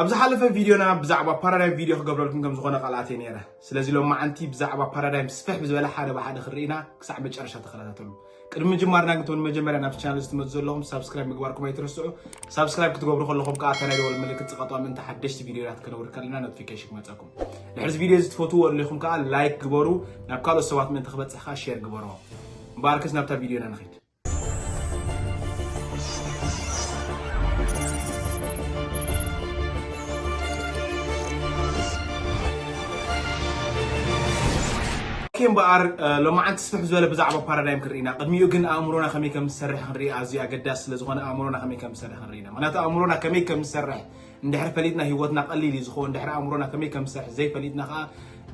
ኣብ ዝሓለፈ ቪድዮና ብዛዕባ ፓራዳይም ቪድዮ ክገብረልኩም ከም ዝኾነ ቃል ኣትየ ነይረ። ስለዚ ሎማዓንቲ ብዛዕባ ፓራዳይም ስፍሕ ብዝበለ ሓደ ብሓደ ክንርኢና ክሳዕ መጨረሻ ተኸታተሉ። ቅድሚ ምጅማርና ግን እቶም ንመጀመርያ ናብቲ ቻነል ዝትመፁ ዘለኹም ሳብስክራይብ ምግባርኩም ኣይትረስዑ። ሳብስክራይብ ክትገብሩ ከለኹም ከዓ እታ ናይ ደወል ምልክት ፅቐጧ ምእንቲ ሓደሽቲ ቪድዮታት ከነውርድ ከለና ኖቲፊኬሽን ክመፀኩም። ድሕሪ እዚ ቪድዮ እዚ ትፈትውዎ ኣለኹም ከዓ ላይክ ግበሩ፣ ናብ ካልኦት ሰባት ምእንቲ ክበፅሕ ከዓ ሼር ግበርዎ። እምበኣርከስ ናብታ ቪድዮና ንኺድ። ኦኬ፣ እምበኣር ሎማዓንቲ ስፍሕ ዝበለ ብዛዕባ ፓራዳይም ክንርኢና፣ ቅድሚኡ ግን ኣእምሮና ከመይ ከም ዝሰርሕ ክንርኢ ኣዝዩ ኣገዳሲ ስለ ዝኾነ ኣእምሮና ከመይ ከም ዝሰርሕ ክንርኢና። ምክንያቱ ኣእምሮና ከመይ ከም ዝሰርሕ እንድሕር ፈሊጥና ህይወትና ቀሊል እዩ ዝኸውን። እንድሕር ኣእምሮና ከመይ ከም ዝሰርሕ ዘይፈሊጥና ከዓ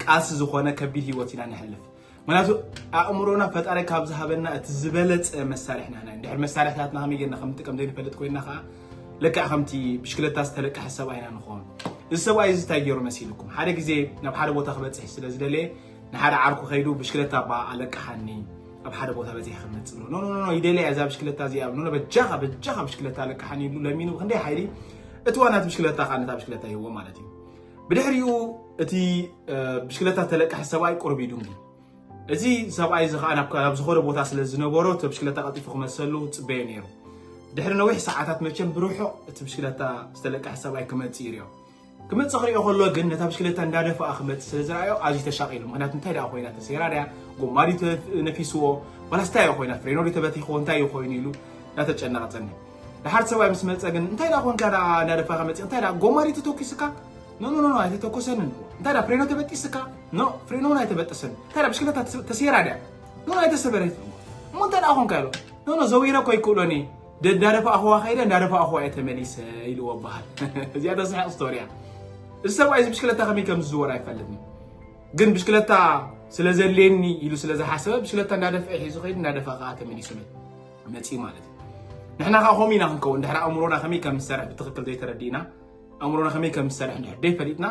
ቃልሲ ዝኾነ ከቢድ ህይወት ኢና ነሕልፍ። ምክንያቱ ኣእምሮና ፈጣሪ ካብ ዝሃበና እቲ ዝበለፀ መሳርሕና ኢና። እንድሕር መሳርሕታትና ከመይ ጌርና ከም ንጥቀም ዘይንፈልጥ ኮይንና ከዓ ልክዕ ከምቲ ብሽክለታ ዝተለቀሐ ሰብኣይ ኢና ንኸውን። እዚ ሰብኣይ እዚ እንታይ ገይሩ መሲልኩም? ሓደ ግዜ ናብ ሓደ ቦታ ክበፅሕ ስለ ዝደለየ ንሓደ ዓርኩ ከይዱ ብሽክለታ እባ ኣለቅሓኒ፣ ኣብ ሓደ ቦታ በፂሐ ክመፅእ ብሎ። ኖ ኖ ኖ ኖ፣ ይደልያ እዛ ብሽክለታ እዚኣ፣ ኖ ኖ፣ በጃኻ በጃኻ ብሽክለታ ኣለቅሓኒ ኢሉ ለሚኑ ብክንደይ ሓይሊ እቲ ዋና እቲ ብሽክለታ ከዓ ነታ ብሽክለታ ይህቦ ማለት እዩ። ብድሕሪኡ እቲ ብሽክለታ ተለቀሐ ሰብኣይ ቁሩብ ይድንጉ። እዚ ሰብኣይ እዚ ከዓ ናብ ናብ ዝኾነ ቦታ ስለ ዝነበሮ እቲ ብሽክለታ ቀልጢፉ ክመሰሉ ፅበዮ ነይሩ። ድሕሪ ነዊሕ ሰዓታት መቸም ብርሑቕ እቲ ብሽክለታ ዝተለቀሐ ሰብኣይ ክመፅእ ይርዮ። ክመፅእ ክሪኦ ከሎ ግን ነታ ብሽክለታ እንዳደፈኣ ክመፅእ ስለ ዝረኣዮ ኣዝዩ ተሻቒሉ። ምክንያቱ እንታይ ደኣ ኮይና፣ ተሰይራ ድያ፣ ጎማ ድዩ ተ- ነፊስዎ፣ ዋላስ እንታይ እያ ኮይና፣ ፍሬኖ ድዩ ተበቲኽዎ፣ እንታይ እዩ ኮይኑ ኢሉ እንዳተጨነቐ ፀኒሑ። ድሓር ሰብኣይ ምስ መፀ ግን እንታይ ደኣ ኮንካ ደኣ እንዳደፋእካ መፂእ፣ እንታይ ደኣ ጎማ ድዩ ተተኪስካ? ኖ ኖ ኖ ኖ፣ ኣይተተኮሰንን። እንታይ ደኣ ፍሬኖ ተበጢስካ? ኖ፣ ፍሬኖ እውን ኣይተበጠሰን። እንታይ ደኣ ብሽክለታ ተስ- ተሰይራ ድያ? ኖ፣ ኣይተሰበረትን። እሞ እንታይ ደኣ ኮንካ ኢሎ። ኖ ኖ፣ ዘዊረ እኮ ኣይክእሎን እየ፣ ደ- እንዳደፋእኽዋ ከይደ እንዳደፋእኽዋ እየ ተመሊሰ ኢልዎ በሃል። እዚኣ ተስሕቕ ስቶሪ እያ። እዚ ሰብኣይ እዚ ብሽክለታ ከመይ ከም ዝዝወር ኣይፈልጥን፣ ግን ብሽክለታ ስለ ዘድልየኒ ኢሉ ስለ ዝሓሰበ ብሽክለታ እንዳደፍአ ሒዙ ከይዱ እንዳደፍአ ከዓ ተመሊሱ መፂኡ ማለት እዩ። ንሕና ከዓ ከምኡ ኢና ክንከውን። ድሕሪ ኣእምሮና ከመይ ከም ዝሰርሕ ብትኽክል ዘይተረዲእና፣ ኣእምሮና ከመይ ከም ዝሰርሕ እንድሕር ደይፈሊጥና፣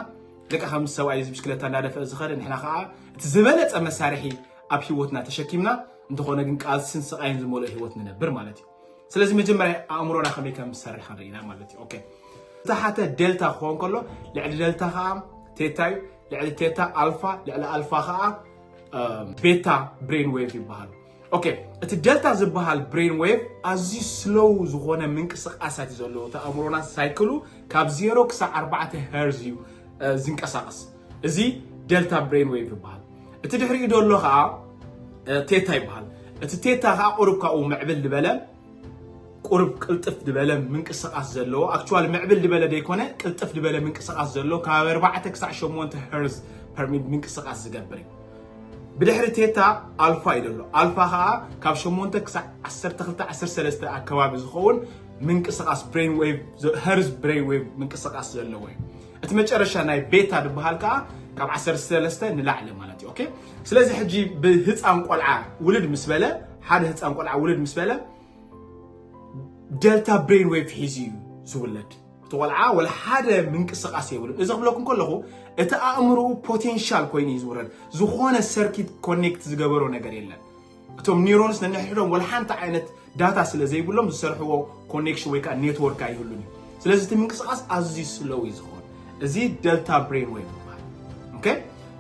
ደቂ ከም ሰብኣይ እዚ ብሽክለታ እንዳደፍአ ዝኸደ ንሕና ከዓ እቲ ዝበለፀ መሳርሒ ኣብ ህይወትና ተሸኪምና፣ እንተኾነ ግን ቃልስን ስቓይን ዝመልኦ ህይወት ንነብር ማለት እዩ። ስለዚ መጀመርያ ኣእምሮና ከመይ ከም ዝሰርሕ ክንርኢና ማለት እዩ። ኦኬ፣ ዝተሓተ ዴልታ ክኸውን ከሎ፣ ልዕሊ ዴልታ ከዓ ቴታ እዩ፣ ልዕሊ ቴታ ኣልፋ፣ ልዕሊ ኣልፋ ከዓ ቤታ ብሬን ዌቭ ይበሃል። ኦኬ፣ እቲ ዴልታ ዝበሃል ብሬን ዌቭ ኣዝዩ ስሎው ዝኾነ ምንቅስቃሳት እዩ ዘለዎ። እቲ ኣእምሮና ሳይክሉ ካብ ዜሮ ክሳዕ ኣርባዕተ ሄርዝ እዩ ዝንቀሳቀስ። እዚ ዴልታ ብሬን ዌቭ ይበሃል። እቲ ድሕሪኡ ዘሎ ከዓ ቴታ ይበሃል። እቲ ቴታ ከዓ ቁሩብ ካብኡ ምዕብል ዝበለ፣ ቁሩብ ቅልጥፍ ዝበለ ምንቅስቃስ ዘለዎ፣ ኣክቹዋሊ ምዕብል ዝበለ ዘይኮነ ቅልጥፍ ዝበለ ምንቅስቃስ ዘለዎ፣ ካብ ኣርባዕተ ክሳዕ ሸሞንተ ሄርዝ ፐር ሚኒት ምንቅስቃስ ዝገብር እዩ። ብድሕሪ ቴታ ኣልፋ እዩ ዘሎ። ኣልፋ ከዓ ካብ ሸሞንተ ክሳዕ ዓሰርተ ክልተ ዓሰርተ ሰለስተ ኣከባቢ ዝኸውን ምንቅስቃስ ብሬን ዌቭ፣ ሄርዝ ብሬን ዌቭ ምንቅስቃስ ዘለዎ እዩ። እቲ መጨረሻ ናይ ቤታ ዝበሃል ከዓ ካብ ዓሰርተ ሰለስተ ንላዕሊ ማለት እዩ። ኦኬ፣ ስለዚ ሕጂ ብህፃን ቆልዓ ውልድ ምስ በለ፣ ሓደ ህፃን ቆልዓ ውልድ ምስ በለ ዴልታ ብሬን ዌቭ ሒዙ እዩ ዝውለድ። እቲ ቆልዓ ወላ ሓደ ምንቅስቃስ የብሉን። እዚ ክብለኩም ከለኹ እቲ ኣእምርኡ ፖቴንሻል ኮይኑ እዩ ዝውረድ። ዝኾነ ሰርኪት ኮኔክት ዝገበሮ ነገር የለን። እቶም ኒውሮንስ ነንሕድሕዶም ወላ ሓንቲ ዓይነት ዳታ ስለ ዘይብሎም ዝሰርሕዎ ኮኔክሽን ወይ ከዓ ኔትወርክ ኣይህሉን እዩ። ስለዚ እቲ ምንቅስቃስ ኣዝዩ ስሎው እዩ ዝኸውን። እዚ ዴልታ ብሬን ዌቭ ይበሃል። ኦኬ፣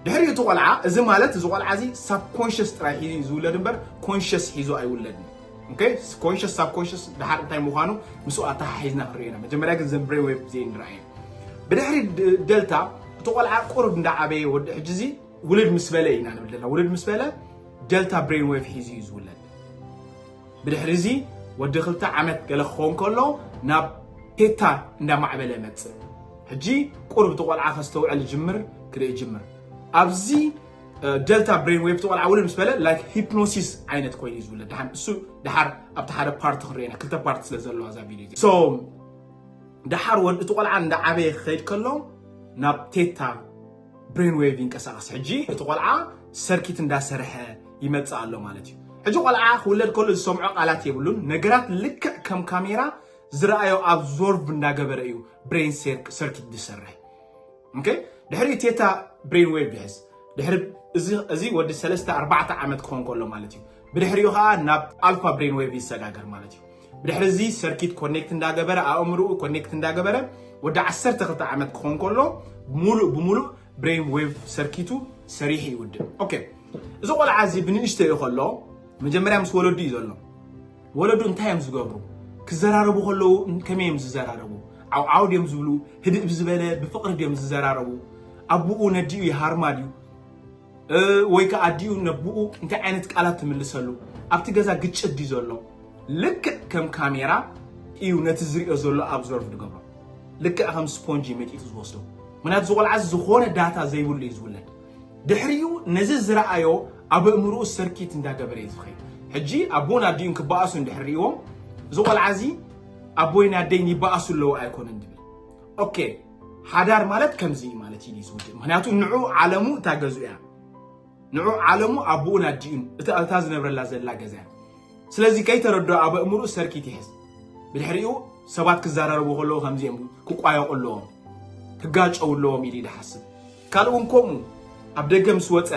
ድሕሪ እቲ ቆልዓ፣ እዚ ማለት እዚ ቆልዓ እዚ ሳብኮንሽስ ጥራይ ሒዙ እዩ ዝውለድ እምበር ኮንሽስ ሒዙ ኣይውለድን። ኦኬ፣ ኮንሽስ ሳብኮንሽስ ድሓር እንታይ ምዃኑ ምስኡ ኣተሓሒዝና ክንሪኦ ኢና። መጀመርያ ግን ዘን ብሬን ዌቭ እዚኤን ንረኣየን። ብድሕሪ ድ- ዴልታ እቲ ቆልዓ ቁሩብ እንዳዓበየ ወዲ ሕጂ እዚ ውልድ ምስ በለ ኢና ንብል ዘለና። ውልድ ምስ በለ ዴልታ ብሬን ዌቭ ሒዙ እዩ ዝውለድ። ብድሕሪ እዚ ወዲ ክልተ ዓመት ገለ ክኸውን ከሎ ናብ ቴታ እንዳማዕበለ መጽእ። ሕጂ ቁሩብ እቲ ቆልዓ ከስተውዕል ይጅምር፣ ክርኢ ይጅምር። ኣብዚ ዴልታ ብሬን ዌቭ እቲ ቆልዓ ውልድ ምስ በለ ላይክ ሂፕኖሲስ ዓይነት ኮይኑ እዩ ዝውለድ። ደሓን እሱ ደሓር ኣብቲ ሓደ ፓርቲ ክንሪኦ ኢና፣ ክልተ ፓርቲ ስለ ዘለዋ እዛ ቪድዮ እዚ። ሶ ደሓር ወዲ እቲ ቆልዓ እንዳዓበየ ክኸይድ ከሎ ናብ ቴታ ብሬን ዌቭ ይንቀሳቐስ። ሕጂ እቲ ቆልዓ ሰርኪት እንዳሰርሐ ይመጽእ ኣሎ ማለት እዩ። ሕጂ ቆልዓ ክውለድ ከሎ ዝሰምዖ ቃላት የብሉን። ነገራት ልክዕ ከም ካሜራ ዝረኣዮ ኣብዞርቭ እንዳገበረ እዩ ብሬን ሴር- ሰርኪት ዝሰርሕ። ኦኬ፣ ድሕሪ ቴታ ብሬን ዌቭ ይሕዝ። ድሕሪ እዚ እዚ ወዲ ሰለስተ ኣርባዕተ ዓመት ክኾን ከሎ ማለት እዩ። ብድሕሪኡ ከዓ ናብ ኣልፋ ብሬን ዌቭ ይሰጋገር ማለት እዩ። ብድሕሪ እዚ ሰርኪት ኮኔክት እንዳገበረ፣ ኣእምርኡ ኮኔክት እንዳገበረ ወዲ ዓሰርተ ክልተ ዓመት ክኾን ከሎ ሙሉእ ብሙሉእ ብሬን ዌቭ ሰርኪቱ ሰሪሑ ይውድእ። ኦኬ፣ እዚ ቆልዓ እዚ ብንእሽቶ እዩ ከሎ መጀመርያ ምስ ወለዱ እዩ ዘሎ። ወለዱ እንታይ እዮም ዝገብሩ? ክዘራረቡ ከለዉ ከመይ እዮም ዝዘራረቡ? ዓውዓው ድዮም ዝብሉ? ህድእ ብዝበለ ብፍቕሪ ድዮም ዝዘራረቡ? ኣቦኡ ነዲኡ ይሃርማ ድዩ? ወይ ከዓ ኣዲኡ ነቦኡ እንታይ ዓይነት ቃላት ትምልሰሉ? ኣብቲ ገዛ ግጭት ድዩ ዘሎ? ልክዕ ከም ካሜራ እዩ ነቲ ዝሪኦ ዘሎ ኣብዞርቭ ዝገብሮ። ልክዕ ከም ስፖንጅ እዩ መጢጡ ዝወስዶ። ምክንያቱ እዚ ቆልዓ እዚ ዝኾነ ዳታ ዘይብሉ እዩ ዝውለድ። ድሕሪኡ ነዚ ዝረኣዮ ኣብ ኣእምርኡ ሰርኪት እንዳገበረ እዩ ዝኸይድ። ሕጂ ኣቦን ኣዲኡን ክበኣሱ እንድሕር ሪእዎም፣ እዚ ቆልዓ እዚ ኣቦይን ኣደይን ይበኣሱ ኣለዉ ኣይኮነን ድብል። ኦኬ፣ ሓዳር ማለት ከምዚ እዩ ማለት እዩ ዝውድእ። ምክንያቱ ንዑ ዓለሙ እታ ገዙ እያ። ንዑ ዓለሙ ኣቦኡን ኣዲኡን እታ እታ ዝነብረላ ዘላ ገዛ እያ። ስለዚ ከይተረድኦ ኣብ ኣእምርኡ ሰርኪት ይሕዝ። ብድሕሪኡ ሰባት ክዘራረቡ ከለዉ ከምዚ እዮም ክቋየቑ ኣለዎም፣ ክጋጨው ኣለዎም ኢሉ ይሓስብ። ካልእ እውን ከምኡ ኣብ ደገ ምስ ወፀ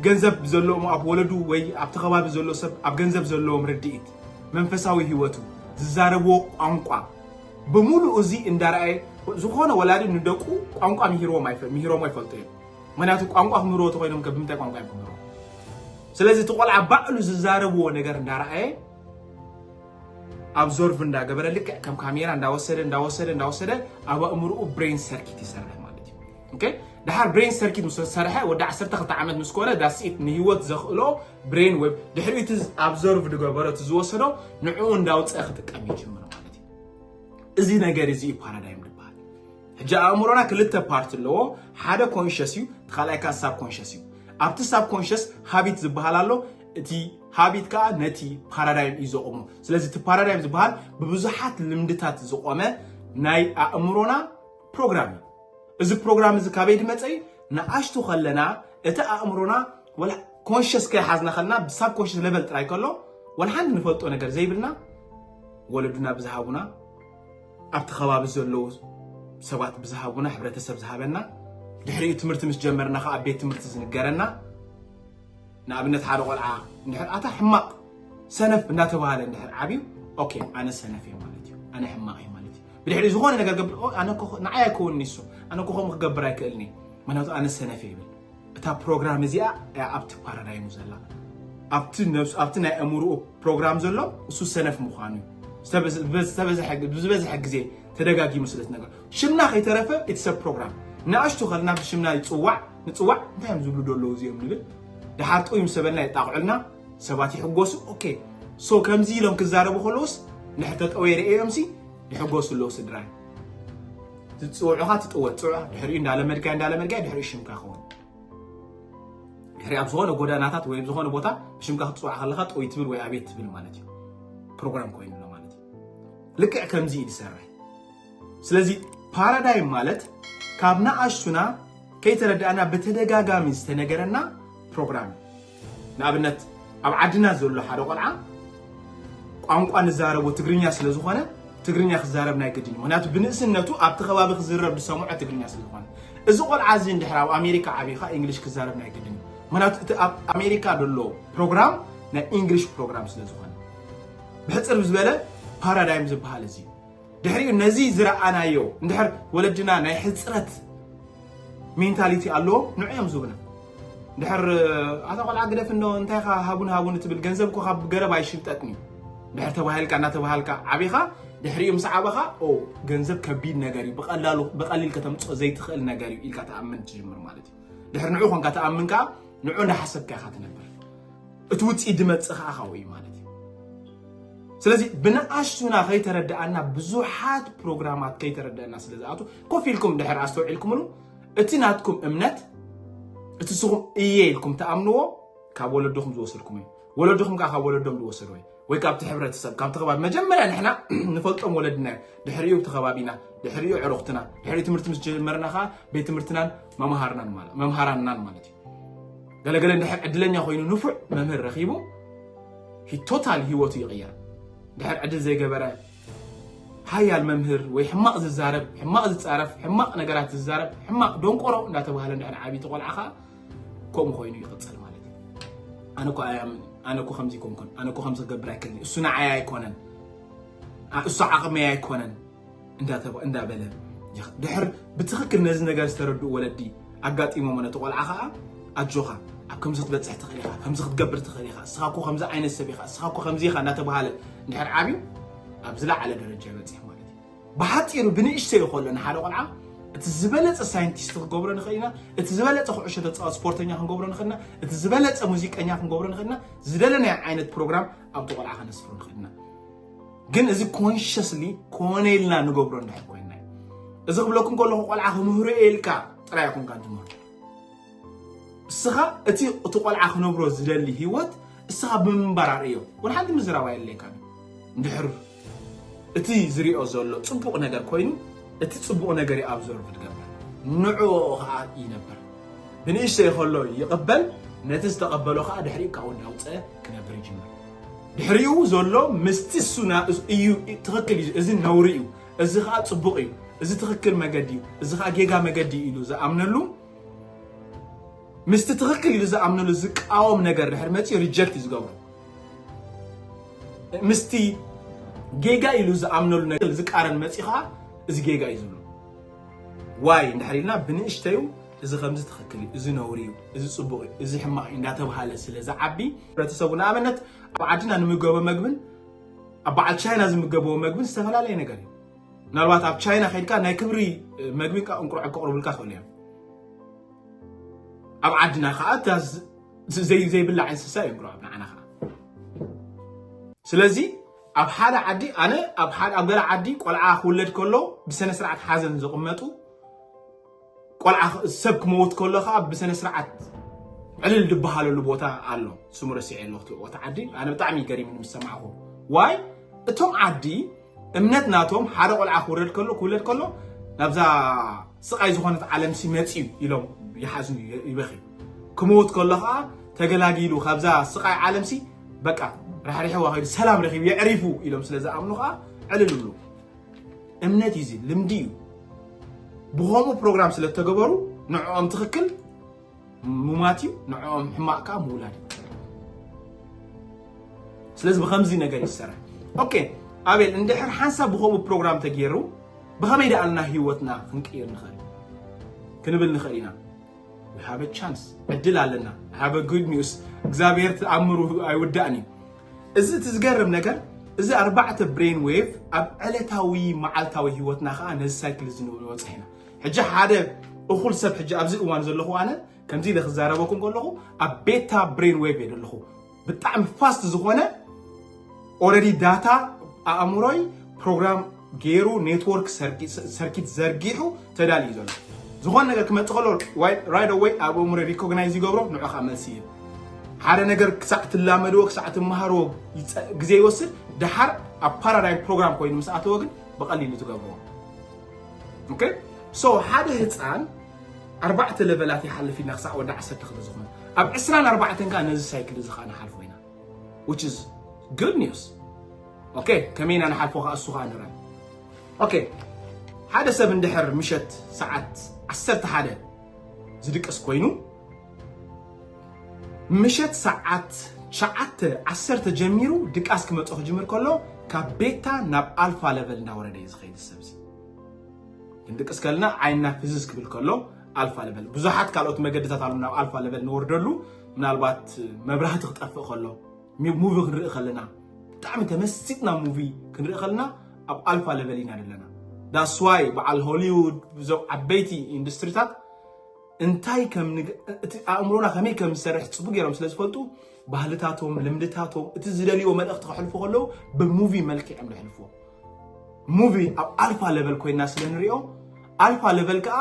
ገንዘብ ዘለዎም ኣብ ወለዱ ወይ ኣብቲ ከባቢ ዘሎ ሰብ ኣብ ገንዘብ ዘለዎም ርድኢት መንፈሳዊ ህይወቱ ዝዛረብዎ ቋንቋ ብምሉእ እዚ እንዳረኣየ ዝኾነ ወላዲ ንደቁ ቋንቋ ምሂርዎም ኣይፈ- ምሂሮም ኣይፈልጡ እዮም። ምክንያቱ ቋንቋ ክምህርዎ ተኮይኖም ከ ብምንታይ ቋንቋ እዮም ክምህርዎ? ስለዚ እቲ ቆልዓ ባዕሉ ዝዛረብዎ ነገር እንዳረኣየ ኣብዞርቭ እንዳገበረ ልክዕ ከም ካሜራ እንዳወሰደ እንዳወሰደ እንዳወሰደ ኣብ ኣእምርኡ ብሬን ሰርኪት ይሰርሕ ማለት እዩ። ኦኬ፣ ድሓር ብሬን ሰርኪት ምስ ሰርሐ ወዲ ዓሰርተ ክልተ ዓመት ምስ ኮነ ዳስኢት ንህይወት ዘኽእሎ ብሬን ዌብ ድሕሪኡ እቲ ኣብዞርቭ ዝገበሮ እቲ ዝወሰዶ ንዕኡ እንዳውፀአ ክጥቀም ይጅምር ማለት እዩ። እዚ ነገር እዚ እዩ ፓራዳይም ዝበሃል። ሕጂ ኣእምሮና ክልተ ፓርት ኣለዎ። ሓደ ኮንሽስ እዩ፣ እቲ ካልኣይ ከዓ ሳብ ኮንሽስ እዩ። ኣብቲ ሳብ ኮንሽስ ሃቢት ዝበሃል ኣሎ። እቲ ሃቢት ከዓ ነቲ ፓራዳይም እዩ ዘቑሞ። ስለዚ እቲ ፓራዳይም ዝበሃል ብብዙሓት ልምድታት ዝቆመ ናይ ኣእምሮና ፕሮግራም እዩ። እዚ ፕሮግራም እዚ ካበይ ዝመፀ እዩ? ንኣሽቱ ከለና እቲ ኣእምሮና ወላ ኮንሽስ ከይሓዝና ከለና ብሳብ ኮንሽስ ሌቨል ጥራይ ከሎ ወላ ሓንቲ ንፈልጦ ነገር ዘይብልና ወለዱና ብዝሃቡና ኣብቲ ከባቢ ዘለዉ ሰባት ብዝሃቡና፣ ሕብረተሰብ ዝሃበና፣ ድሕሪኡ ትምህርቲ ምስ ጀመርና ከዓ ኣብ ቤት ትምህርቲ ዝንገረና። ንኣብነት ሓደ ቆልዓ እንድሕር ኣታ ሕማቕ ሰነፍ እንዳተባሃለ እንድሕር ዓብዩ፣ ኦኬ፣ ኣነ ሰነፍ እየ ማለት እዩ፣ ኣነ ሕማቕ እየ ማለት እዩ። ብድሕሪኡ ዝኾነ ነገር ገብር፣ ኦ፣ ኣነ እኮ ንዓይ ኣይከውንኒ እሱ፣ ኣነ እኮ ከምኡ ክገብር ኣይክእልን እየ፣ ምክንያቱ ኣነ ሰነፍ እየ ይብል። እታ ፕሮግራም እዚኣ እያ ኣብቲ ፓራዳይሙ ዘላ። ኣብቲ ነብሱ፣ ኣብቲ ናይ ኣእምሮኡ ፕሮግራም ዘሎ እሱ ሰነፍ ምዃኑ እዩ። ዝተበዝ-፣ ዝተበዝሐ፣ ብዝበዝሐ ግዜ ተደጋጊሙ ስለ ዝነገር። ሽምና ከይተረፈ ኢትሰ ፕሮግራም። ንኣሽቱ ከልና ብሽምና ይጽዋዕ፣ ንጽዋዕ፣ እንታይ እዮም ዝብሉ ዶ ኣለዉ እዚኦም ንብል። ድሓር ጥውይ ምስ በልና የጣቕዑልና፣ ሰባት ይሕጎሱ። ኦኬ። ሶ ከምዚ ኢሎም ክዛረቡ ከለዉስ ንሕተጠወይ ርእዮምሲ ይሕጎሱ ኣለዉ ስድራይ። ዝጽውዑኻ ትጥወ፣ ጽውዕ፣ ድሕሪኡ እንዳለመድካዮ፣ እንዳለመድካዮ፣ ድሕሪኡ ሽምካ ክኸውን። ድሕሪ ኣብ ዝኾነ ጎዳናታት ወይ ኣብ ዝኾነ ቦታ ብሽምካ ክትጽዋዕ ከለኻ ጠውይ ትብል ወይ ኣቤት ትብል ማለት እዩ። ፕሮግራም ኮይኑ ኣሎ ማለት እዩ። ልክዕ ከምዚ እዩ ዝሰርሕ። ስለዚ ፓራዳይም ማለት ካብ ንኣሽቱና ከይተረዳእና ብተደጋጋሚ ዝተነገረና ፕሮግራም እዩ። ንኣብነት ኣብ ዓድና ዘሎ ሓደ ቆልዓ ቋንቋ ንዛረቦ ትግርኛ ስለ ዝኾነ ትግርኛ ክዛረብ ናይ ግድን እዩ። ምክንያቱ ብንእስነቱ ኣብቲ ከባቢ ክዝረብ ዝሰምዖ ትግርኛ ስለ ዝኾነ። እዚ ቆልዓ እዚ እንድሕር ኣብ ኣሜሪካ ዓቢኻ እንግሊሽ ክዛረብ ናይ ግድን እዩ። ምክንያቱ እቲ ኣብ ኣሜሪካ ዘሎ ፕሮግራም ናይ እንግሊሽ ፕሮግራም ስለ ዝኾነ። ብሕፅር ብዝበለ ፓራዳይም ዝበሃል እዚ እዩ። ድሕሪኡ ነዚ ዝረኣናዮ እንድሕር ወለድና ናይ ሕፅረት ሜንታሊቲ ኣለዎም፣ ንዑ እዮም ዝብና። ድሕር ኣታ ቆልዓ ግደፍ እንዶ እንታይ ኢኻ ሃቡን ሃቡን ትብል፣ ገንዘብ እኮ ካብ ገረብ ኣይሽምጠጥን እዩ። ድሕር ተባሂልካ እናተባሃልካ ዓቢኻ፣ ድሕሪኡ ምስ ዓበኻ፣ ኦ፣ ገንዘብ ከቢድ ነገር እዩ፣ ብቐላሉ፣ ብቐሊል ከተምፅኦ ዘይትኽእል ነገር እዩ ኢልካ ትኣምን ትጅምር ማለት እዩ። ድሕር ንዑ ኮንካ ትኣምን ከዓ ንዑ እንዳሓሰብካ ኢኻ ትነብር። እቲ ውፅኢት ድመፅእ ከዓ ካብኡ እዩ ማለት እዩ። ስለዚ ብንኣሽቱና ከይተረድኣና ብዙሓት ፕሮግራማት ከይተረድኣና ስለ ዝኣቱ ኮፍ ኢልኩም ድሕር ኣስተውዒልኩምሉ እቲ ናትኩም እምነት እቲ ስኹም እየ ኢልኩም ትኣምንዎ ካብ ወለድኹም ዝወሰድኩም እዩ። ወለድኹም ከዓ ካብ ወለዶም ዝወሰድዎ እዩ። ወይ ካብቲ ሕብረተሰብ፣ ካብቲ ከባቢ። መጀመርያ ንሕና ንፈልጦም ወለድና እዮም። ድሕሪኡ እቲ ከባቢና፣ ድሕሪኡ ዕሩኽትና፣ ድሕሪኡ ትምህርቲ ምስ ጀመርና ከዓ ቤት ትምህርትናን መምሃርናን ማለት፣ መምሃራንናን ማለት እዩ። ገለገለ እንድሕር ዕድለኛ ኮይኑ ንፉዕ መምህር ረኺቡ ቶታል ህይወቱ ይቕየር። ድሕር ዕድል ዘይገበረ ሓያል መምህር ወይ ሕማቕ ዝዛረብ፣ ሕማቕ ዝጻረፍ፣ ሕማቕ ነገራት ዝዛረብ፣ ሕማቕ ደንቆሮ እንዳተባህለ እንድሕር ዓብዩ ተቆልዓ ከዓ ከምኡ ኮይኑ ይቕጽል ማለት እዩ። ኣነ እኮ ኣይኣምን፣ ኣነ እኮ ከምዚ ኣይኮንኩን፣ ኣነ እኮ ከምዚ ክገብር ኣይክእልን፣ እሱ ንዓይ ኣይኮነን፣ ኣ-፣ እሱ ዓቕመይ ኣይኮነን። እንዳተባ- እንዳበለ ይኸ- ድሕር ብትኽክል ነዚ ነገር ዝተረድኡ ወለዲ ኣጋጢሞሞ ነቲ ቆልዓ ከዓ ኣጆኻ ኣብ ከምዚ ክትበፅሕ ትኽእል ኢኻ፣ ከምዚ ክትገብር ትኽእል ኢኻ፣ እስኻ እኮ ከምዚ ዓይነት ሰብ ኢኻ፣ እስኻ እኮ ከምዚ ኢኻ እናተባሃለ እንድሕር ዓብዩ ኣብ ዝለዓለ ደረጃ ይበፅሕ ማለት እዩ። ብሓፂሩ ብንእሽተይ ከሎ ንሓደ ቆልዓ እቲ ዝበለፀ ሳይንቲስት ክንገብሮ ንኽእል ኢና፣ እቲ ዝበለፀ ኩዕሾ ተፃወት ስፖርተኛ ክንገብሮ ንኽእል ኢና፣ እቲ ዝበለፀ ሙዚቀኛ ክንገብሮ ንኽእል ኢና፣ ዝደለናዮ ዓይነት ፕሮግራም ኣብቲ ቆልዓ ከነስፍሮ ንኽእል ኢና። ግን እዚ ኮንሽስሊ ኮነ ኢልና ንገብሮ እንድሕር ኮይና እዩ። እዚ ክብለኩም ከለኹ ቆልዓ ክምህሮ እየ ኢልካ ጥራይ ኣይኮንካን ትምህሮ። እስኻ እቲ እቲ ቆልዓ ክነብሮ ዝደሊ ህይወት እስኻ ብምንባር ኣርእዮ። ወላ ሓንቲ ምዝራብ ኣየድልየካን እዩ። እንድሕር እቲ ዝሪኦ ዘሎ ፅቡቕ ነገር ኮይኑ እቲ ፅቡቕ ነገር እዩ ኣብዞርቭ ትገብር፣ ንዕኡ ከዓ ይነብር። ብንእሽተይ ከሎ ይቕበል፣ ነቲ ዝተቐበሎ ከዓ ድሕሪኡ ካብ ወዲ ኣውፀ ክነብር ይጅምር። ድሕሪኡ ዘሎ ምስቲ እሱ ና- እዩ ትኽክል እዩ፣ እዚ ነውሪ እዩ፣ እዚ ከዓ ፅቡቕ እዩ፣ እዚ ትኽክል መገዲ እዩ፣ እዚ ከዓ ጌጋ መገዲ እዩ ኢሉ ዝኣምነሉ ምስቲ ትኽክል ኢሉ ዝኣምነሉ ዝቃወም ነገር ድሕር መፂኡ ሪጀክት እዩ ዝገብሮ። ምስቲ ጌጋ ኢሉ ዝኣምነሉ ነገር ዝቃረን መፂኡ ከዓ እዚ ጌጋ እዩ ዝብሎ። ዋይ እንድሕር ኢልና ብንእሽተዩ እዚ ከምዚ ትኽክል እዩ፣ እዚ ነውሪ እዩ፣ እዚ ፅቡቕ እዩ፣ እዚ ሕማቕ እዩ እንዳተብሃለ ስለ ዝዓቢ ሕብረተሰቡ ንኣብነት ኣብ ዓድና ንምገቦ መግብን ኣብ በዓል ቻይና ዝምገበዎ መግብን ዝተፈላለየ ነገር እዩ። ምናልባት ኣብ ቻይና ከይድካ ናይ ክብሪ መግቢ እንቁርዖ ከቕርቡልካ ክኽእሉ እዮም። ኣብ ዓድና ከዓ እታ ዝ- ዝ- ዘይ- ዘይብላዕ እንስሳ እዩ እንቁርዖ ንዓና ከዓ። ስለዚ ኣብ ሓደ ዓዲ ኣነ ኣብ ሓደ ኣብ ገለ ዓዲ ቆልዓ ክውለድ ከሎ ብሰነ ስርዓት ሓዘን ዝቕመጡ ቆልዓ ኽ- ሰብ ክመውት ከሎ ከዓ ብሰነ ስርዓት ዕልል ዝበሃለሉ ቦታ ኣሎ። ስሙ ረሲዐ ኣለኹ እቲ ቦታ ዓዲ ኣነ ብጣዕሚ ገሪሙኒ ምስ ሰማዕኹ። ዋይ እቶም ዓዲ እምነት ናቶም ሓደ ቆልዓ ክውረድ ከሎ ክውለድ ከሎ ናብዛ ስቃይ ዝኾነት ዓለምሲ መፅዩ ኢሎም ይሓዝኑ ይ- ይበኽዩ። ክመውት ከሎ ከዓ ተገላጊሉ ካብዛ ስቃይ ዓለምሲ በቃ ራሕሪሕዋ ከይዱ ሰላም ረኺቡ የዕሪፉ ኢሎም ስለ ዝኣምኑ ከዓ ዕልል ይብሉ። እምነት እዩ፣ እዚ ልምዲ እዩ። ብኸምኡ ፕሮግራም ስለ እተገበሩ ንዕኦም ትኽክል ምማት እዩ፣ ንዕኦም ሕማቕ ከዓ ምውላድ እዩ። ስለዚ ብኸምዚ ነገር ይሰርሕ። ኦኬ ኣቤል፣ እንድሕር ሓንሳብ ብኸምኡ ፕሮግራም ተገይሩ ብኸመይ ደኣልና ህይወትና ክንቅይር ንኽእል ክንብል ንኽእል ኢና። We have a chance፣ ዕድል ኣለና። Have a good news፣ እግዚኣብሔር ተኣምሩ ኣይውዳእን እዩ። እዚ እቲ ዝገርም ነገር እዚ ኣርባዕተ ብሬን ዌቭ ኣብ ዕለታዊ መዓልታዊ ህይወትና ከዓ ነዚ ሳይክል እዚ ንበፅሕ ኢና። ሕጂ ሓደ እኹል ሰብ ሕጂ ኣብዚ እዋን ዘለኹ ኣነ ከምዚ ኢለ ክዛረበኩም ከለኹ ኣብ ቤታ ብሬን ዌቭ እየ ዘለኹ። ብጣዕሚ ፋስት ዝኾነ ኦረዲ ዳታ ኣእምሮይ ፕሮግራም ገይሩ ኔትወርክ ሰርኪት ዘርጊሑ ተዳልዩ ዘሎ ዝኾነ ነገር ክመፅእ ከሎ ራይት ኣወይ ኣብ ኣእምሮይ ሪኮግናይዝ ይገብሮ ንዑ ከዓ መልሲ ይህብ። ሓደ ነገር ክሳዕ ትላመድዎ ክሳዕ ትመሃርዎ ይፀ- ግዜ ይወስድ። ድሓር ኣብ ፓራዳይም ፕሮግራም ኮይኑ ምስ ኣተወ ግን ብቐሊሉ ትገብርዎ። ኦኬ ሶ ሓደ ህፃን ኣርባዕተ ለቨላት ይሓልፍ ኢልና ክሳዕ ወዲ ዓሰርተ ክልተ ዝኾነ ኣብ ዕስራን ኣርባዕተን ከዓ ነዚ ሳይክል እዚ ከዓ ንሓልፎ ኢና። Which is good news። ኦኬ ከመይ ኢና ንሓልፎ ከዓ እሱ ከዓ ንርአ። ኦኬ ሓደ ሰብ እንድሕር ምሸት ሰዓት ዓሰርተ ሓደ ዝድቅስ ኮይኑ ምሸት ሰዓት ትሽዓተ ዓሰርተ ጀሚሩ ድቃስ ክመፅኦ ክጅምር ከሎ ካብ ቤታ ናብ ኣልፋ ለቨል እንዳወረደ እዩ ዝኸይድ ሰብዚ። ክንድቅስ ከልና ዓይንና ፍዝዝ ክብል ከሎ ኣልፋ ለቨል ብዙሓት ካልኦት መገድታት ኣሉ ናብ ኣልፋ ለቨል ንወርደሉ። ምናልባት መብራህቲ ክጠፍእ ከሎ ሚ- ሙቪ ክንርኢ ከለና ብጣዕሚ ተመሲጥና ሙቪ ክንርኢ ከለና ኣብ ኣልፋ ለቨል ኢና ዘለና። ዳስዋይ በዓል ሆሊውድ እዞም ዓበይቲ ኢንዱስትሪታት እንታይ ከም ንግ- እቲ ኣእምሮና ከመይ ከም ዝሰርሕ ፅቡቅ ገይሮም ስለ ዝፈልጡ ባህልታቶም ልምድታቶም እቲ ዝደልይዎ መልእክቲ ከሕልፉ ከለዉ ብሙቪ መልክዕ እዮም ዘሕልፍዎ። ሙቪ ኣብ ኣልፋ ለቨል ኮይና ስለ ንሪኦ ኣልፋ ለቨል ከዓ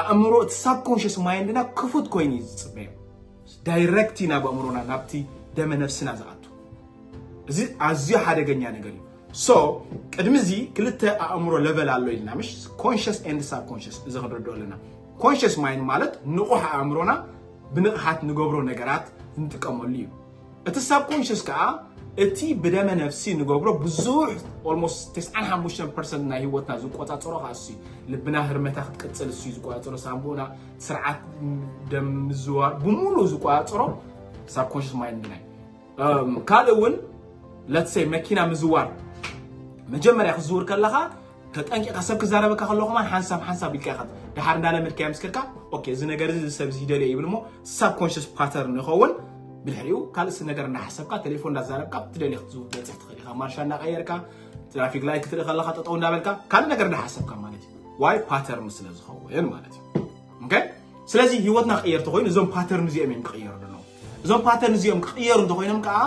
ኣእምሮ እቲ ሳብኮንሽስ ማይንድና ክፉት ኮይኑ እዩ ዝፅበዮ። ዳይረክት ናብ ኣእምሮና ናብቲ ደመ ነፍስና ዝኣቱ እዚ ኣዝዩ ሓደገኛ ነገር እዩ። ሶ ቅድሚ እዚ ክልተ ኣእምሮ ለቨል ኣሎ ኢልና ምሽ ኮንሽስ ኤንድ ሳብኮንሽስ እዚ ክንረድኦ ኣለና። ኮንሽስ ማይንድ ማለት ንቑሕ ኣእምሮና ብንቕሓት ንገብሮ ነገራት እንጥቀመሉ እዩ። እቲ ሳብኮንሽስ ከዓ እቲ ብደመ ነፍሲ ንገብሮ ብዙሕ ኦልሞስት ተስዓን ሓሙሽተን ፐርሰንት ናይ ህይወትና ዝቆፃፀሮ ከዓ እሱ እዩ። ልብና ህርመታ ክትቅፅል እሱ እዩ ዝቆፃፀሮ። ሳንቡና ስርዓት ደም ምዝዋር ብምሉእ ዝቆፃፀሮ ሳብኮንሽስ ማይንድና እዩ። ካልእ እውን ለትሰይ መኪና ምዝዋር መጀመርያ ክትዝውር ከለካ ተጠንቂቕካ ሰብ ክዛረበካ ከሎ ከማን ሓንሳብ ሓንሳብ ኢልካ ኢኻ። ድሓር እንዳለመድካዮ ምስ ከድካ፣ ኦኬ፣ እዚ ነገር እዚ፣ እዚ ሰብ እዚ ይደልዮ ይብል እሞ ሳብኮንሽስ ፓተርን ይኸውን። ብድሕሪኡ ካልእ ነገር እንዳሓሰብካ፣ ቴሌፎን እንዳዛረብካ፣ ትደልዮ ክትበፅሕ ትኽእል ኢኻ። ማርሻ እንዳቐየርካ፣ ትራፊክ ላይት ክትርኢ ከለኻ ጠጠው እንዳበልካ፣ ካልእ ነገር እንዳሓሰብካ ማለት እዩ። ዋይ? ፓተርን ስለ ዝኸውን ማለት እዩ። ኦኬ? ስለዚ ህይወትና ክቕየር ተኾይኑ እዞም ፓተርን እዚኦም እዮም ክቕየሩ ዘለዎም። እዞም ፓተርን እዚኦም ክቕየሩ እንተኾይኖም ከዓ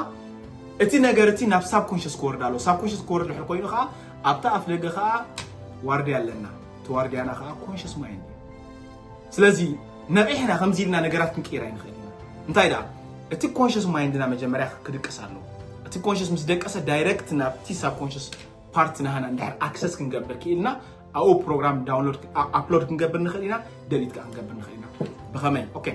እቲ ነገር እቲ ናብ ሳብኮንሽስ ክወርድ ኣለዎ። ሳብኮንሽስ ክወርድ ድሕር ኮይኑ ከዓ ኣብታ ኣፍ ደገ ከዓ ዋርድያ ኣለና። እቲ ዋርድያና ከዓ ኮንሽስ ማይንድ እዩ። ስለዚ ነቒሕና ከምዚ ኢልና ነገራት ክንቅይር ኣይንኽእል ኢና። እንታይ ደኣ? እቲ ኮንሽስ ማይንድና መጀመርያ ክድቅስ ኣለዎ። እቲ ኮንሽስ ምስ ደቀሰ ዳይረክት ናብቲ ሳብኮንሽስ ፓርት ናህና እንድሕር ኣክሰስ ክንገብር ክኢልና ኣብኡ ፕሮግራም ዳውንሎድ ኣፕሎድ ክንገብር ንኽእል ኢና። ደሊት ከዓ ክንገብር ንኽእል ኢና። ብኸመይ? ኦኬ።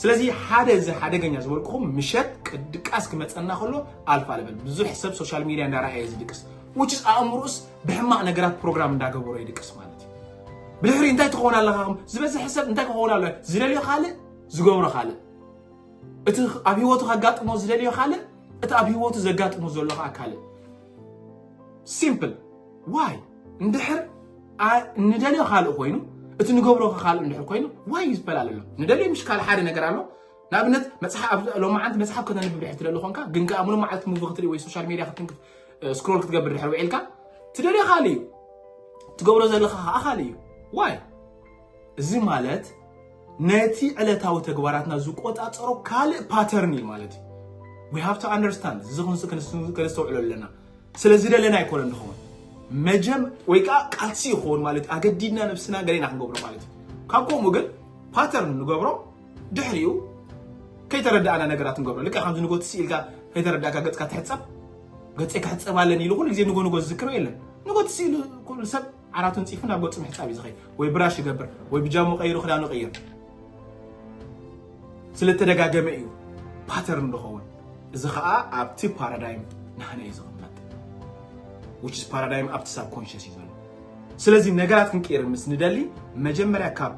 ስለዚ ሓደ እዚ ሓደገኛ ዝበልኩኹም ምሸት ቅድቃስ ክመፀና ከሎ ኣልፋ ለበል ብዙሕ ሰብ ሶሻል ሚድያ እንዳረኣየ ዝድቅስ ውችስ ኣእምሩስ ብሕማቕ ነገራት ፕሮግራም እንዳገበሮ ይድቅስ ማለት እዩ። ብድሕሪ እንታይ ትኸውን ኣለኻ? ዝበዝሐ ሰብ እንታይ ክኸውን ኣሎ? ዝደልዮ ካልእ፣ ዝገብሮ ካልእ። እቲ ኣብ ህይወቱ ከጋጥሞ ዝደልዮ ካልእ፣ እቲ ኣብ ህይወቱ ዘጋጥሞ ዘሎ ከዓ ካልእ። ሲምፕል። ዋይ? እንድሕር ኣ- ንደልዮ ካልእ ኮይኑ፣ እቲ ንገብሮ ከ ካልእ እንድሕር ኮይኑ፣ ዋይ ይፈላለ ኣሎ? ንደልዮ ምሽ ካልእ ሓደ ነገር ኣሎ። ንኣብነት መፅሓፍ፣ ኣብ ሎማዓንቲ መፅሓፍ ከተንብብ ድሕር ትደሊ ኾንካ፣ ግን ከዓ ሙሉ መዓልቲ ሙቪ ክትርኢ ወይ ሶሻል ሚድያ ክትንክፍ፣ እ፣ ስክሮል ክትገብር ድሕር ውዒልካ፣ ትደልዮ ካልእ እዩ። ትገብሮ ዘለኻ ከዓ ካልእ እዩ። ዋይ? እዚ ማለት ነቲ ዕለታዊ ተግባራትና ዝቆጻጸሮ ካልእ ፓተርን እዩ ማለት እዩ። We have to understand፣ እዚ ክንስ- ክንስ- ከነስተውዕሎ ኣለና። ስለ ዝደለና ኣይኮነን ንኸውን። መጀም ወይ ከዓ ቃልሲ ይኸውን ማለት እዩ። ኣገዲድና ነብስና ገሌና ክንገብሮ ማለት እዩ። ካብ ከምኡ ግን ፓተርን ንገብሮ፣ ድሕሪኡ ከይተረዳእና ነገራት ንገብሮ። ልክዕ ከምዚ ንጎ ትስኢልካ ከይተረዳእካ ገጽካ ትሕጸብ፣ ገጸይ ክሕጸብ ኣለኒ ኢሉ ኩሉ ግዜ ንጎ ንጎ ዝዝክሮ የለን። ንጎ ትስኢሉ ኩሉ ሰብ ዓራቱ ንጺፉ ናብ ገጹ ምሕጻብ እዩ ዝኸይድ። ወይ ብራሽ ይገብር፣ ወይ ብጃሙ ቀይሩ ክዳኑ ይቕይር። ስለ እተደጋገመ እዩ ፓተርን ዝኸውን። እዚ ኸኣ ኣብቲ ፓራዳይም ናህና እዩ ዝቕመጥ። Which is ፓራዳይም ኣብቲ ሳብኮንሽስ እዩ ዘሎ። ስለዚ ነገራት ክንቅይር ምስ ንደሊ መጀመርያ ካብ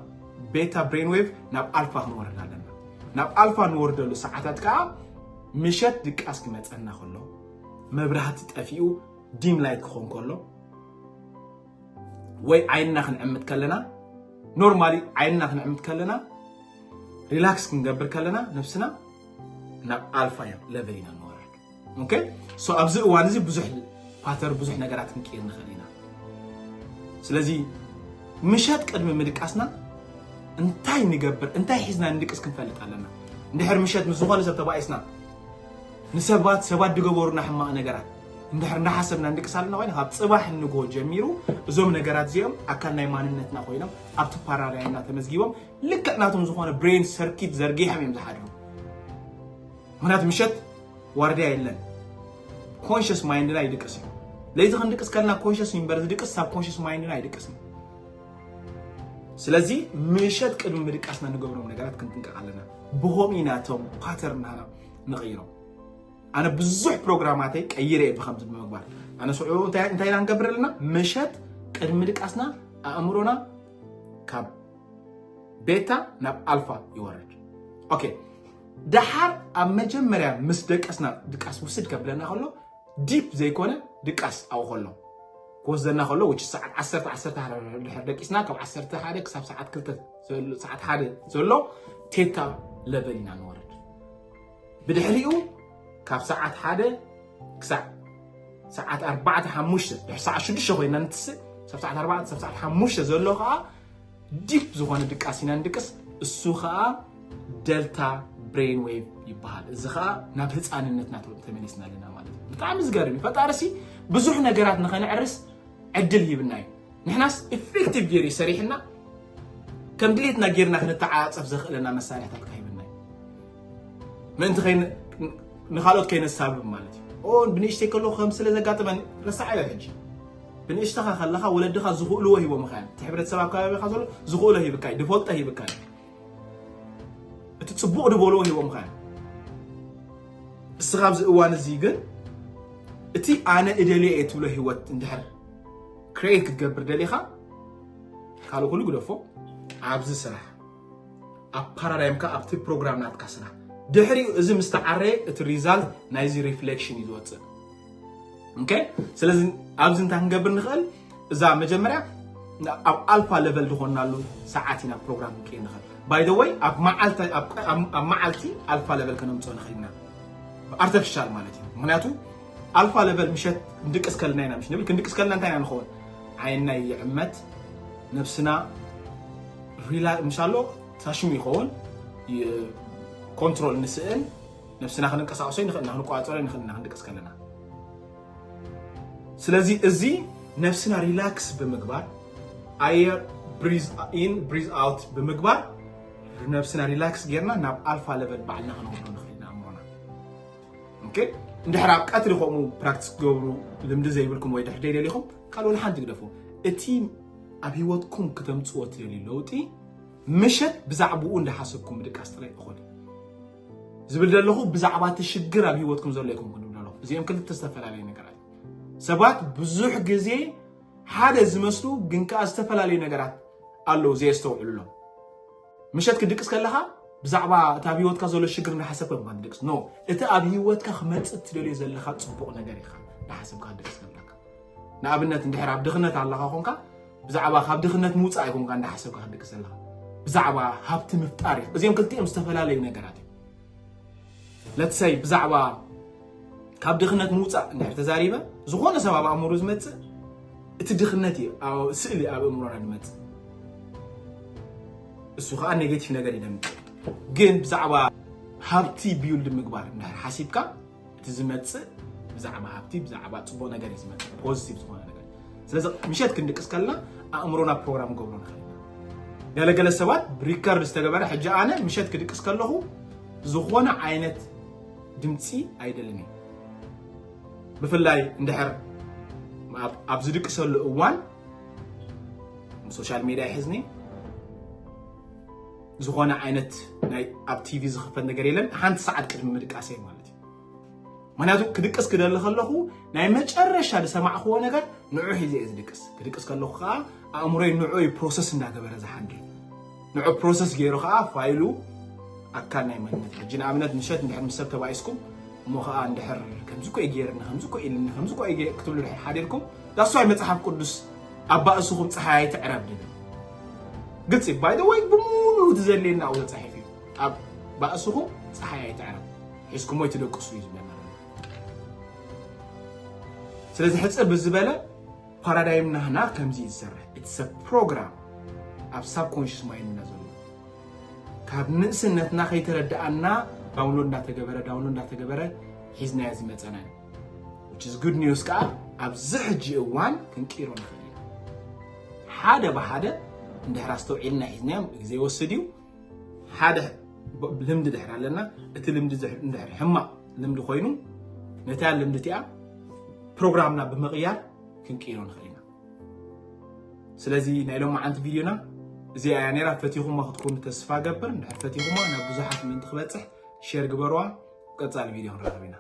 ቤታ ብሬን ዌቭ ናብ ኣልፋ ክንወርድ ኣለና። ናብ ኣልፋ ንወርደሉ ሰዓታት ከኣ ምሸት ድቃስ ክመጸና ከሎ፣ መብራህቲ ጠፊኡ ዲም ላይት ክኾን ከሎ፣ ወይ ዓይንና ክንዕምት ከለና፣ ኖርማሊ ዓይንና ክንዕምት ከለና፣ ሪላክስ ክንገብር ከለና ነብስና ናብ ኣልፋ ለቨል ኢና ንወርድ። ኦኬ? ሶ ኣብዚ እዋን እዚ ብዙሕ ፓተር፣ ብዙሕ ነገራት ክንቅይር ንኽእል ኢና። ስለዚ ምሸት ቅድሚ ምድቃስና እንታይ ንገብር፣ እንታይ ሒዝና ንድቅስ ክንፈልጥ ኣለና። እንድሕር ምሸት ምስ ዝኾነ ሰብ ተባኢስና፣ ንሰባት፣ ሰባት ዝገበሩና ሕማቕ ነገራት እንድሕር እንዳሓሰብና ንድቅስ ኣለና ኮይና፣ ካብ ጽባሕ ንግሆ ጀሚሩ እዞም ነገራት እዚኦም ኣካል ናይ ማንነትና ኮይኖም ኣብቲ ፓራዳይምና ተመዝጊቦም ልክዕ ናቶም ዝኾነ ብሬን ሰርኪት ዘርጊሖም እዮም ዝሓድሩ። ምኽንያቱ ምሸት ዋርድያ የለን። ኮንሽስ ማይንድና ይድቅስ እዩ። ለይቲ ክንድቅስ ከለና ኮንሽስ እዩ እምበር ዝድቅስ ሳብ ኮንሽስ ማይንድና ኣይድቅስን። ስለዚ ምሸት ቅድሚ ምድቃስና ንገብሮም ነገራት ክንጥንቀቕ ኣለና። ብኸምኡ ኢና እቶም ፓተርንና ንቕይሮም። ኣነ ብዙሕ ፕሮግራማተይ ቀይረ እየ ብኸምዚ ብምግባር። ኣነ ስዑ እንታይ እንታይ ኢና ንገብር ኣለና? ምሸት ቅድሚ ምድቃስና ኣእምሮና ካብ ቤታ ናብ ኣልፋ ይወርድ። ኦኬ፣ ደሓር ኣብ መጀመርያ ምስ ደቀስና ድቃስ ውስድ ከብለና ከሎ ዲፕ ዘይኮነ ድቃስ ኣብኡ ከሎ ክወስደና ከሎ፣ which is ሰዓት ዓሰርተ፣ ዓሰርተ ሓደ ድሕር ደቂስና፣ ካብ ዓሰርተ ሓደ ክሳብ ሰዓት ክልተ ዘሎ፣ ሰዓት ሓደ ዘሎ ቴታ ለቨል ኢና ንወርድ። ብድሕሪኡ ካብ ሰዓት ሓደ ክሳብ ሰዓት ኣርባዕተ፣ ሓሙሽተ፣ ድሕሪ ሰዓት ሽዱሽተ ኮይና ንትስእ፣ ካብ ሰዓት ኣርባዕተ፣ ካብ ሰዓት ሓሙሽተ ዘሎ ከዓ ዲፕ ዝኾነ ድቃስ ኢና ንድቅስ። እሱ ከዓ ደልታ ብሬን ዌቭ ይበሃል። እዚ ከዓ ናብ ህፃንነትና ተመሊስና ኣለና ማለት እዩ። ብጣዕሚ ዝገርም እዩ። ፈጣሪ ሲ ብዙሕ ነገራት ንኸነዕርስ ዕድል ሂብና እዩ። ንሕናስ ኢፌክቲቭ ገይሩ እዩ ሰሪሕና፣ ከም ድሌትና ጌርና ክንተዓጻጸፍ ዘኽእለና መሳርሕታት ከ ሂብና እዩ። ምእንቲ ከይን-፣ ንኻልኦት ከይነሳብብ ማለት እዩ። ኦ፣ ብንእሽተይ ከለኹ ከም ስለ ዘጋጠመኒ ረሳዓዮ ሕጂ። ብንእሽተኻ ከለኻ ወለድኻ ዝኽእልዎ ሂቦምኻ እዮም። እቲ ሕብረተሰብ ኣብ ከባቢኻ ዘሎ ዝኽእሎ ሂብካ እዩ፣ ዝፈልጦ ሂብካ እዩ። እቲ ጽቡቕ ዝበልዎ ሂቦምኻ እዮም። እስኻ ኣብዚ እዋን እዚ ግን እቲ ኣነ እደልዮ እየ ትብሎ ህይወት እንድሕር ክሬት ክትገብር ደሊኻ፣ ካልእ ኩሉ ግደፎ። ኣብዚ ስራሕ፣ ኣብ ፓራዳይምካ፣ ኣብቲ ፕሮግራም ናትካ ስራሕ። ድሕሪኡ እዚ ምስ ተዓረየ፣ እቲ ሪዛልት ናይዚ ሪፍሌክሽን እዩ ዝወፅእ። ኦኬ? ስለዚ ኣብዚ እንታይ ክንገብር ንኽእል? እዛ መጀመርያ ኣብ ኣልፋ ለቨል ዝኾንናሉ ሰዓት ኢና ፕሮግራም ክንቀይር ንኽእል። By the way፣ ኣብ መዓልቲ ኣብ መዓልቲ ኣልፋ ለቨል ከነምፅኦ ንኽእል ኢና፣ ኣርተፊሻል ማለት እዩ። ምክንያቱ ኣልፋ ለቨል ምሸት ክንድቅስ ከለና ኢና፣ ምሽ ንብል ክንድቅስ ከለና እንታይ ኢና ንኸውን? ዓይንና ይዕመት፣ ነብስና ሪላ ምሻሎ ታሽሙ ይኸውን፣ ኮንትሮል ንስእን፣ ነብስና ክንንቀሳቀሶ ንኽእል ኢና፣ ክንቆፃፀሮ ንኽእል ኢና ክንድቅስ ከለና። ስለዚ እዚ ነብስና ሪላክስ ብምግባር፣ ኣየር ብሪዝ ኢን ብሪዝ ኣውት ብምግባር፣ ነብስና ሪላክስ ጌርና ናብ ኣልፋ ለቨል ባዕልና ክነውርዶ ንኽእል ኢና ኣእምሮና። ኦኬ፣ እንድሕር ኣብ ቀትሪ ከምኡ ፕራክቲስ ክገብሩ ልምዲ ዘይብልኩም ወይ ድሕር ደይደሊኹም ካልእ ሓንቲ ግደፉ። እቲ ኣብ ህይወትኩም ክተምፅዎ ትደልዩ ለውጢ ምሸት ብዛዕባኡ እንዳሓሰብኩም ምድቃስ ጥራይ ይኾን ዝብል ዘለኹ። ብዛዕባ እቲ ሽግር ኣብ ህይወትኩም ዘሎ ይኮንኩም ዝብል ዘለኹ። እዚኦም ክልተ ዝተፈላለዩ ነገራት። ሰባት ብዙሕ ግዜ ሓደ ዝመስሉ ግን ከዓ ዝተፈላለዩ ነገራት ኣለዉ ዘየስተውዕሉሎም። ምሸት ክድቅስ ከለኻ ብዛዕባ እቲ ኣብ ህይወትካ ዘሎ ሽግር እንዳሓሰብካ ምኳን ትድቅስ ኖ፣ እቲ ኣብ ህይወትካ ክመፅእ ትደልዮ ዘለካ ፅቡቕ ነገር ኢኻ እንዳሓሰብካ ክትድቅስ ከለካ። ንኣብነት እንድሕር ኣብ ድኽነት ኣለኻ ኮንካ ብዛዕባ ካብ ድኽነት ምውፃእ ኣይኮንካ እንዳሓሰብካ ክትድቅስ ዘለካ፣ ብዛዕባ ሃብቲ ምፍጣር እዩ። እዚኦም ክልቲኦም ዝተፈላለዩ ነገራት እዮም። ለትሰይ ብዛዕባ ካብ ድኽነት ምውፃእ እንድሕር ተዛሪበ፣ ዝኾነ ሰብ ኣብ ኣእምሮ ዝመፅእ እቲ ድኽነት እዩ፣ ኣብ- ስእሊ ኣብ ኣእምሮና ዝመፅእ። እሱ ከዓ ኔጌቲቭ ነገር ይደምፅ። ግን ብዛዕባ ሃብቲ ቢውልድ ምግባር እንድሕር ሓሲብካ፣ እቲ ዝመፅእ ብዛዕባ ሃብቲ ብዛዕባ ፅቡቅ ነገር እዩ ዝመፅእ፣ ፖዚቲቭ ዝኾነ ነገር። ስለዚ ምሸት ክንድቅስ ከለና ኣእምሮና ፕሮግራም ገብሮ ንኽእል ኢና። ገለገለ ሰባት ብሪከርድ ዝተገበረ፣ ሕጂ ኣነ ምሸት ክድቅስ ከለኹ ዝኾነ ዓይነት ድምፂ ኣይደልን እዩ። ብፍላይ እንድሕር ኣብ- ኣብ ዝድቅሰሉ እዋን ሶሻል ሜድያ ይሕዝኒ፣ ዝኾነ ዓይነት ናይ ኣብ ቲቪ ዝኽፈት ነገር የለን ሓንቲ ሰዓት ቅድሚ ምድቃሰይ ማለት እዩ። ምክንያቱ ክድቅስ ክደሊ ከለኹ ናይ መጨረሻ ዝሰማዕክዎ ነገር ንዑ ሒዘ እየ ዝድቅስ። ክድቅስ ከለኹ ከዓ ኣእምሮይ ንዑ እዩ ፕሮሰስ እንዳገበረ ዝሓድር። ንዑ ፕሮሰስ ገይሩ ከዓ ፋይሉ ኣካል ናይ መንነት። ሕጂ ንኣብነት ምሸት እንድሕር ምስ ሰብ ተባኢስኩም እሞ ከዓ እንድሕር ከምዚ ኮ ገይርኒ ከምዚ ኮ ኢልኒ ከምዚ ኮ ክትብሉ ድሕር ሓዲርኩም ዳስዋይ መፅሓፍ ቅዱስ ኣብ ባእስኹም ፀሓይ ኣይትዕረብ ድብል ግልፂ ባይ ወይ ብምሉኡ ዝዘልየና ኣብኡ ተፃሒፉ እዩ። ኣብ ባእስኹም ፀሓይ ኣይትዕረብ ሒዝኩሞ ኣይትደቅሱ እዩ ዝብለና። ስለዚ ሕፅር ብዝበለ ፓራዳይም ናህና ከምዚ እዩ ዝሰርሕ። ኢትስ ፕሮግራም ኣብ ሳብኮንሽስ ማይንድና ዘሎ ካብ ንእስነትና ከይተረዳኣና ዳውንሎድ እንዳተገበረ ዳውንሎድ እንዳተገበረ ሒዝናዮ ዝመፀና እዩ። Which is good news ከዓ ኣብዚ ሕጂ እዋን ክንቅይሮ ንኽእል ኢና። ሓደ ብሓደ እንድሕር ኣስተውዒልና ሒዝናዮም ግዜ ይወስድ እዩ። ሓደ ብ- ልምዲ ድሕር ኣለና፣ እቲ ልምዲ ዝሕ- እንድሕር ሕማቕ ልምዲ ኮይኑ ነታ ልምዲ እቲኣ ፕሮግራምና ብምቕያር ክንቅይሮ ንኽእል ኢና። ስለዚ ናይ ሎማዓንቲ ቪድዮና እዚኣ እያ ነይራ። ፈቲኹማ ክትኮኑ ተስፋ ገብር። እንድሕር ፈቲኹማ ናብ ብዙሓት ምእንቲ ክበፅሕ ሼር ግበርዋ። ቀፃሊ ቪድዮ ክንራኸብ ኢና።